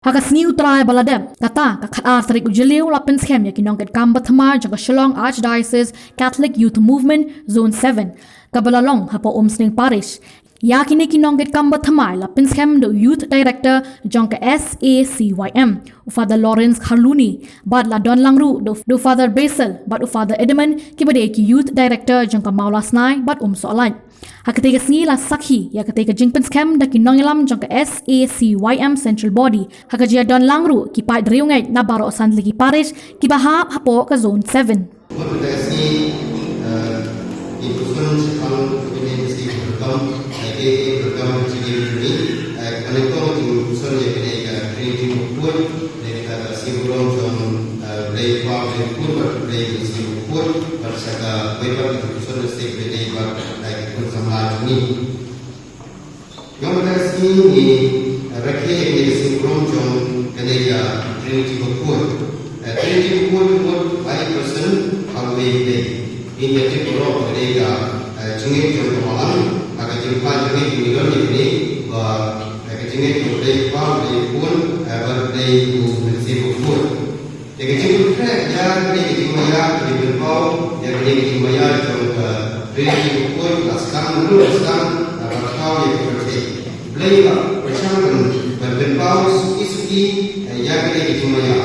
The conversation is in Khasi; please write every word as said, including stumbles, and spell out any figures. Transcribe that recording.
Ha ka sngi U Trai ba la dep, kata ka khatar tarik u Jylliew, la pynskhem ïa ki nongkitkam bathymmai jong ka Shillong Archdiocese Catholic Youth Movement Zone seven, kaba la long hapoh Umsning Parish. Ïa kine ki nongkitkam bathymmai la pynskhem da u Youth Director jong ka S A C Y M, u Father Lawrence Kharluni, bad la don lang ruh da u Father Basil bad u Father Edmund, kiba dei ki Youth Director jong ka Mawlasnai bad Umsohlait. Ha katei ka sngi la sakhi ïa katei ka jingpynskhem da ki nongïalam jong ka S A C Y M Central Body, ha ka jingdon lang ruh ki paid riewngeit na baroh san tylli ki parish kiba hap hapoh ka Zone seven. Bad ka sngi, eh, ki puson shaphang kane ka sngi Pyrkhat, eh, ka Pyrkhat ka jingim ni, eh, ka nyngkong ki puson ïa kane ka Trinity Bakhuid, ne ka sngi burom jong, eh, Blei Kpa, Blei Khun bad Blei Mynsiem Bakhuid, bad sa kawei pat ki puson ïa kane ka, eh, ki khun samla jong ngi. Ïa kane ka sngi ngi rakhe ïa kane ka sngi burom jong kane ka Trinity Bakhuid. Eh, Trinity Bakhuid mut lai person ha uwei U Blei. Ngin ïa tip baroh kane ka, eh, jingngeit jong ka Balang, ha ka jingpynjah jingngeit ngi don ïa kane ba, eh, ka jingngeit jong U Blei Kpa, U Blei Khun, eh, bad U Blei u Mynsiem Bakhuid. Te ka jingpynkhreh ïa kane ka jingmaïa, ka jingpynpaw ïa kane ka jingmaïa jong ka Trinity Bakhuid la sdang, la sdang, la pynpaw ïa ka pyrthei. Blei la pyrshang ban, ban pynpaw suki suki, eh, ïa kane ka jingmaïa.